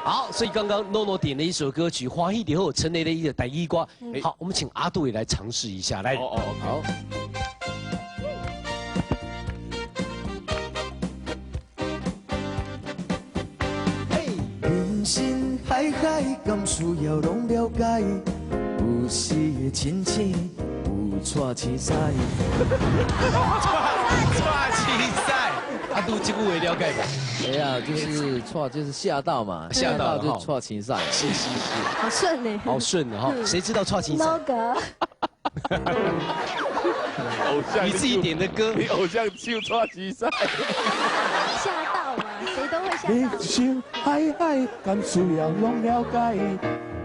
好，所以剛剛諾諾點了一首歌曲《歡喜就好》，陳雷的一個台語歌。好，我們請阿杜也來嘗試一下，來。哦哦，好。人生海海，敢需要攏了解？有時會清醒，有蔡青屎。蔡青屎，阿杜這句話了解無？哎呀，就是錯，就是嚇到嘛，嚇到就蔡青屎。是是是，好順呢，好順的哈，誰知道蔡青屎？偶像，你自己點的歌，你偶像就蔡青屎。嚇到嘛，誰都會嚇到。人生海海，敢需要攏了解？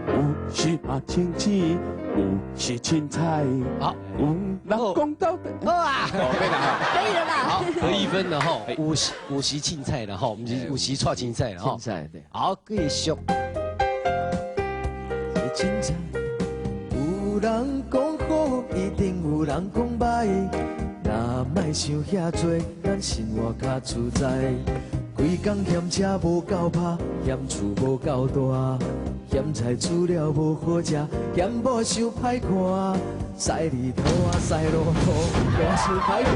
有時嘛清醒，有時凊彩。好，有人講到底。哇，可以了啦。好，得一分了哈，五十凊彩了哈，我們是五十蔡青屎了哈。凊彩對。好，繼續。凊彩，有人講好，一定有人講歹。若莫想遐濟，咱生活較自在。規工嫌車無夠拍，嫌厝無夠大，嫌菜煮了無好食，嫌某傷歹看，屎裡頭啊屎路頭，大厝歹拼。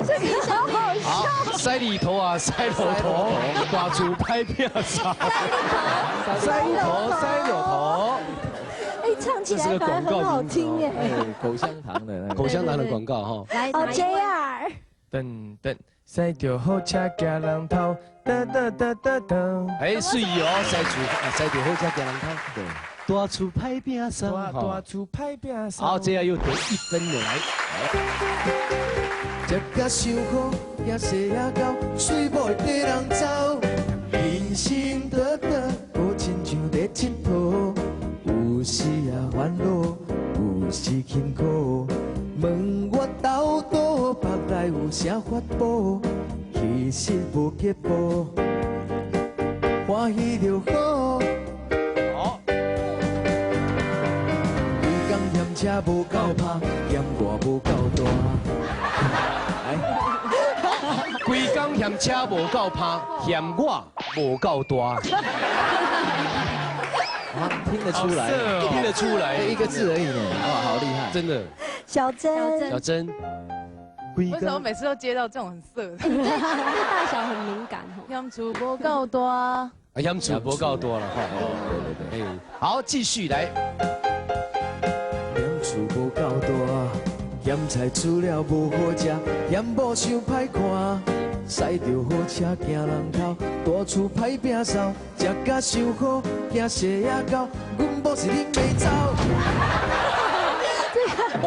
這個好好笑。好，屎裡頭啊屎路頭，大厝歹拼扫。屎裡頭屎路頭。哎，唱起來反而很好聽哎。口香糖的那個。口香糖的廣告哈。來，哦 JR。等等。駛著好車驚人偷，噠噠噠噠噠。哎，水哦，駛厝，駛著好車驚人偷。對，大厝歹拚掃。大厝歹拚掃。好，這樣又得一分了，來。食甲傷好，驚細仔狗，水某會綴人走。人生短短，無親像咧𨑨迌，有時也煩惱，有時辛苦。問我到底腹內有啥法寶？其實無結報，歡喜就好。好。規工嫌車無夠拍，嫌我無夠大。來。規工嫌車無夠拍，嫌我無夠大。啊，聽得出來，聽得出來，一個字而已呢。哇，好厲害，真的。小珍，小珍，為什麼每次都接到這種很色的？對大小很敏感哦。嫌厝無夠大，啊，嫌厝無夠大了哈。對對對，哎，好，繼續來。嫌厝無夠大，嫌菜煮了無好食，嫌某傷歹看，駛著好車驚人偷，大厝歹拚掃，食甲傷好，驚細仔狗，阮某是恁袂走。哦，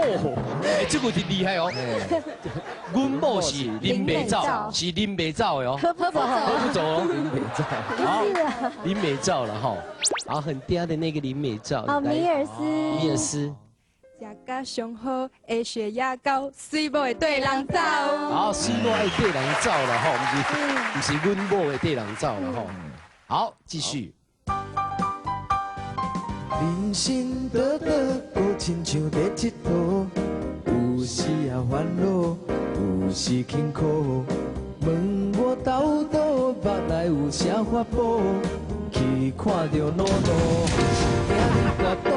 哎，這個是厲害哦。阮某是啉袂走，是啉袂走的哦。喝不走，喝不走哦。啉袂走。好，林美照了哈。好，很嗲的那個林美照。好，米爾斯。米爾斯。食甲上好的血壓高，水某會綴人走。好，水某愛綴人走了哈，毋是阮某會綴人走了哈。好，繼續。人生短短，閣親像咧𨑨迌，有時也煩惱，有時辛苦。問我到底腹內有啥法寶？去看著諾諾，驚你跋倒。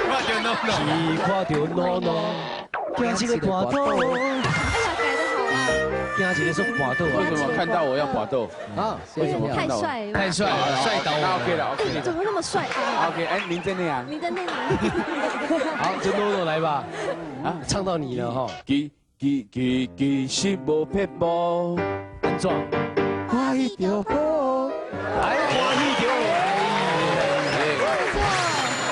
看著諾諾，去看著諾諾，驚一个跋倒。哎呀，改得好啊！驚一個說跋倒啊？為什麼看到我要跋倒啊？為什麼？太帥，太帥了，帥到我。 OK 了，OK。怎麼那麼帥啊？OK，哎，林真那樣。林真那樣。好，就諾諾來吧。啊，唱到你了哈。其其其其實無撇步，安怎？歡喜就好。來，歡喜